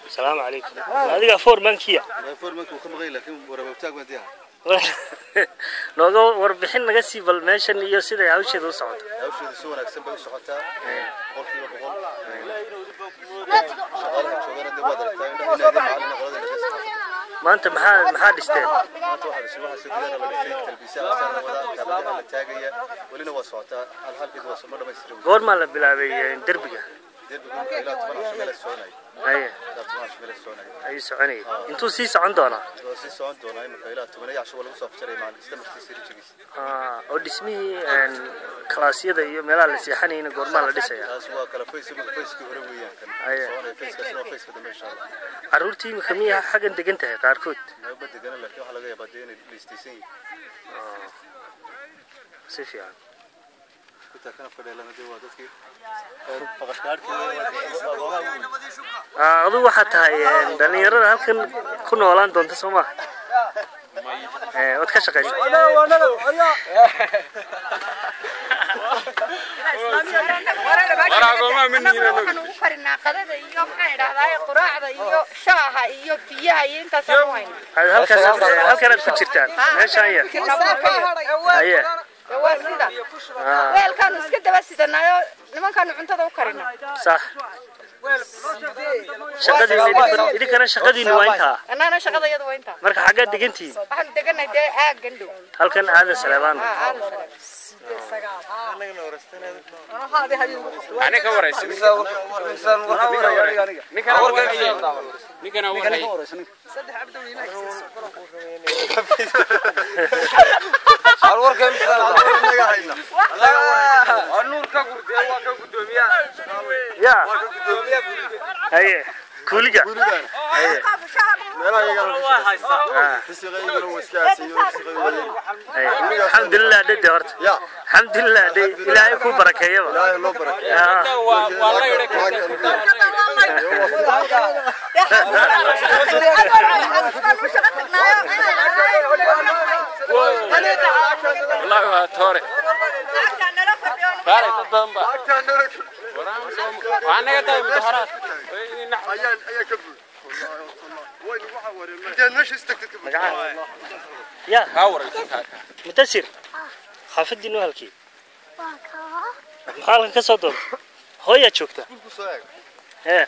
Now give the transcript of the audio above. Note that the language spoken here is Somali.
Asalaamu calaykum. Adiga foormankiya nooga warbixin naga sii bal meeshan iyo siday hawsheeda u socoto. Hawsheedu si wanaagsan bay u socotaa, 100%. Shaqaalaha joogana dee waad aragtaa, indhaha inaadin macalina qolada dhexeysa. Maanta maxaa dhisteen? Maanta waxaa dhisay, waxaa si diyaara la dhisay talbiisaha asaa la wadaa, kaabadaha la taagaya, welina waa socotaa, hal halkeed waa ma dhamaystirin. Goormaa la bilaabay derbiga? Derbigu marka ilaa 10 casho meel ay soconay. Haye. Ilaa 10 casho meel ay soconay. Ayuu soconayay. Intuu sii socon doonaa? Waa sii socon doonaa imika, ilaa 10 casho waa lagu soo afjaraya maalin kasta martiisa rijigiisa. Oo dhismihii kalaasyada iyo meelaha la seexanayna goormaa la dhisaya? Taas waa kala fays, imika fayskii hore weeyaan kan Haye. soconaya, fayskaasna waa fayska dambe insha Allah. Carruurtii imika miyaa xaggan degan tahay qaarkood? Ma degana, laakiin waxaa laga yaabaa dee inay liistaysan yihiin. Si fiican. Kutaa kanafka dheelana dee waa dadkii faqashkaadhkii agoomaha weyn. Adigu waxaad tahay dhalinyarada halkan ku noolaan doonta, soo maha? Waad ka shaqaysaa? Waxaan ugu karinaa qadada iyo maxaan idhahdaa quraacda iyo shaaha iyo biyaha iyo intaasaan u hayna. Aad halkaas halkanaad ku jirtaan meeshaan yar? Haye. Waa sida weelkaanu iska daba sidanaayo nimankaanu cuntada u karinaa. Sax. Shaqadiina idinkana shaqadiina waa intaa? Annagana shaqada iyada waa intaa. Marka xaggaad degantihiin? Waxaanu deganahay dee aaggan dhow. Halkan Aadan Saleebaan. Aa, Aadan Saleebaan. Aniga waraysan. Ninkana warhay. Ya haye, kuuliga haye. Haye, alxamdulilah dhede horta. Alxamdulilah dhe, Ilaahay ku barakeeyaba. Wallahi waa toore. Baaray dad badan baa. Waa naga tahay mudaharaad. Ya. Kaa waraysan kaa. Mutasir, xaafadiinu halkii maxaa halkan ka soo doonta? Hooyaa joogta? Hee.